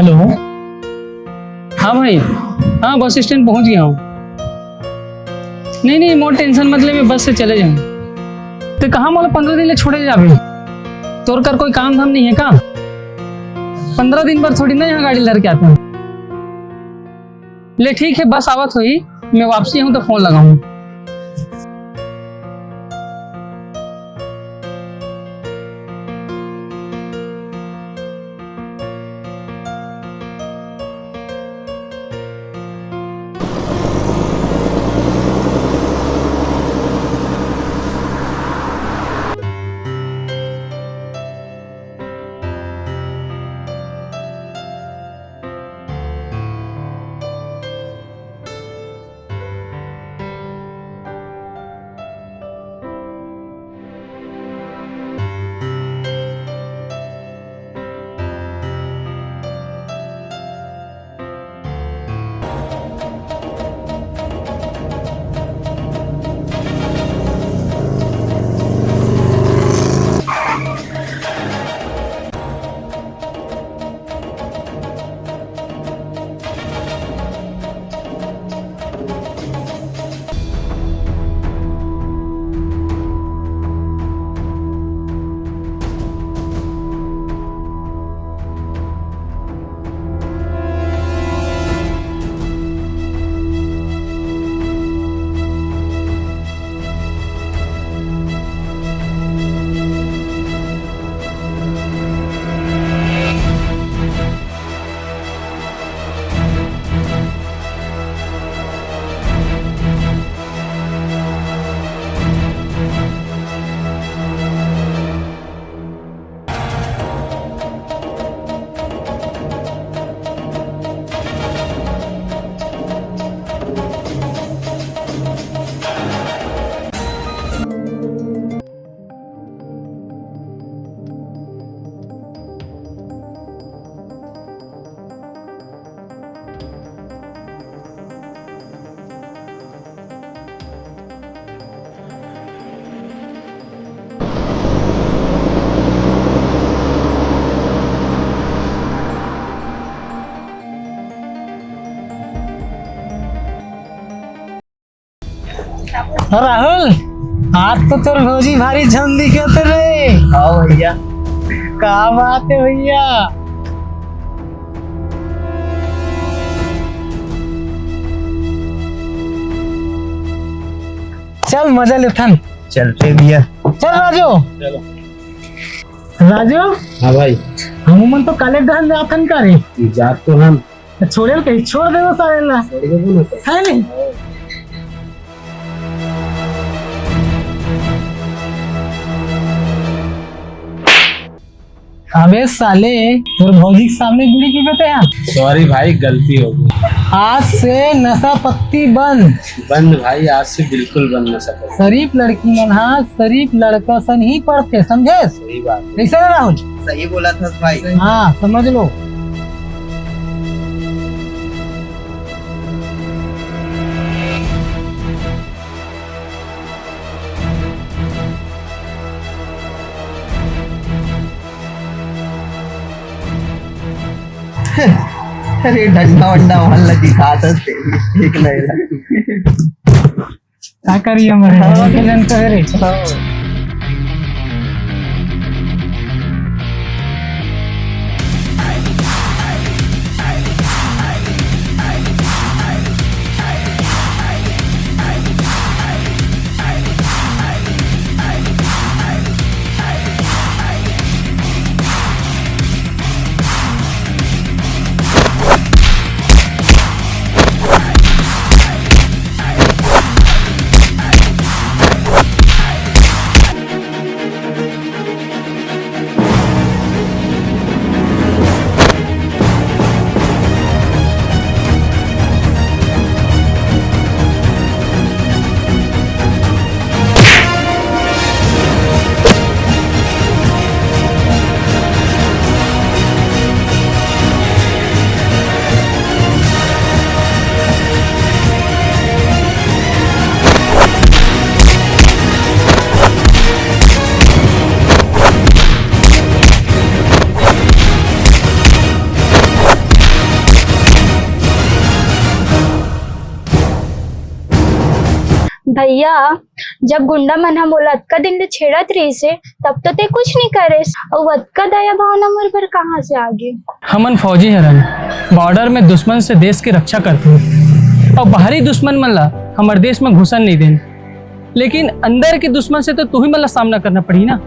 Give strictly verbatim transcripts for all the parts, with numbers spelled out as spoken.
Hello. हाँ भाई, हाँ, बस स्टैंड पहुंच गया हूँ। नहीं नहीं, मोर टेंशन मत ले, मैं बस से चले जाऊँ। ते कहाँ मोला पंद्रह दिन ले छोड़े जाबे? तोर कर कोई काम धाम नहीं है का? पंद्रह दिन बर थोड़ी ना यहाँ गाड़ी धर के आता हूँ। ले ठीक है, बस आवत होही, मैं वापसी हूँ तो फोन लगाऊँ। राहुल, आज तो तोर भौजी भारी झन दिखत रे। हाँ भैया। का बात है भैया? चल मजा लेथन। चलते भैया। चल राजू। चलो। राजू। हाँ भाई। हमू मन तो काले डहन जाथन का रे? जात तो हन। छोड़े ल कहीं छोड़ देबो साले ला। छोड़ देबो ना तो। है नहीं? अबे साले, तोर भौजी के सामने बीड़ी पीबे ते यार। सॉरी भाई, गलती हो गई। आज से नशा पत्ती बंद। बंद भाई, आज से बिल्कुल बंद नशा पत्ती। शरीफ लड़की मन हा शरीफ लड़का सन ही पढ़ते, समझे? सही बात है। कैसे है राहुल? सही बोला था भाई। हाँ, समझ लो। अरे डंडा वंडा वाला दिखा तो ठीक नहीं लगा। का करी हमर हाँ। के जन तो है रे। हाँ। भैया, जब गुंडा मन ह मोला अतका दिन ले छेड़त रहिस हे, तब तो ते कुछ नहीं करेस, अउ अतका दया भावना मोर बर कहाँ से आ गे? हमन फौजी हरन, बॉर्डर में दुश्मन से देश की रक्षा करते हैं, और बाहरी दुश्मन मन ला हमर देश में घुसन नहीं देन, लेकिन अंदर के दुश्मन से तो तुही मन ला सामना करना पड़ी ना।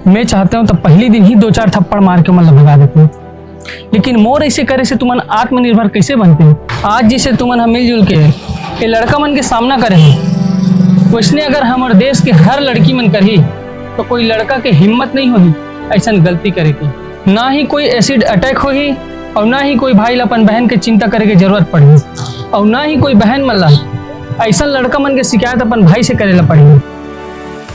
मैं चाहता हूँ तो पहली दिन ही दो चार थप्पड़ मार के मन ला भगा देते, लेकिन मोर ऐसे करे से तुमन आत्मनिर्भर कैसे बनते हो? आज जैसे तुमन हम मिलजुल के ये लड़का मन के सामना करे हैं, वैसने अगर हमर देश के हर लड़की मन करही तो कोई लड़का के हिम्मत नहीं होही ऐसन गलती करे के। ना ही कोई एसिड अटैक होही और ना ही कोई भाई ला अपन बहन के चिंता करे के जरूरत पड़ही और ना ही कोई बहन मन ला ऐसन लड़का मन के शिकायत अपन भाई से करे ला पड़ही।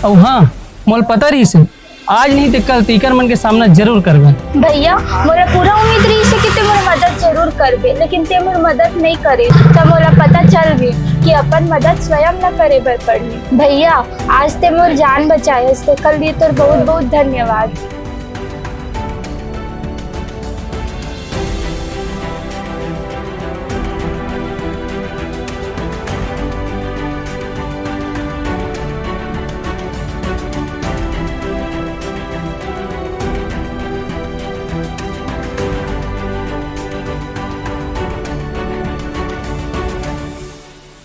और हाँ, मोला पता रहिस हे, आज नहीं ते कल तीकर मन के सामना जरूर करबे। भैया, मोला पूरा उम्मीद रहिस हे कि ते मोर मदद जरूर करबे, लेकिन ते मोर मदद नहीं करे, त मोला पता चल गे कि अपन मदद स्वयं ला करे बर पड़ही। भैया, आज ते मोर जान बचाए हस, तेकर लिए तोर बहुत बहुत धन्यवाद।